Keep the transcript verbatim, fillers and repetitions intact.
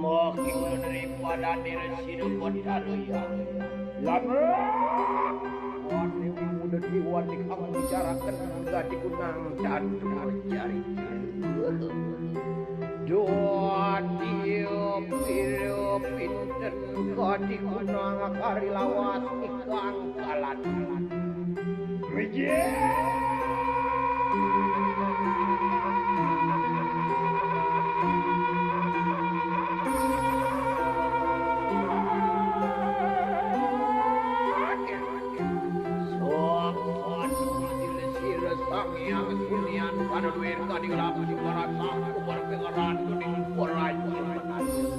Maki ulun daripada diri sida Batara ya. Lan wani muda diwan di kamu bicarakan gadi kunang dan jari. Dua dia pira pinten gadi kunang kari lawas ikang kalan. Wijaya.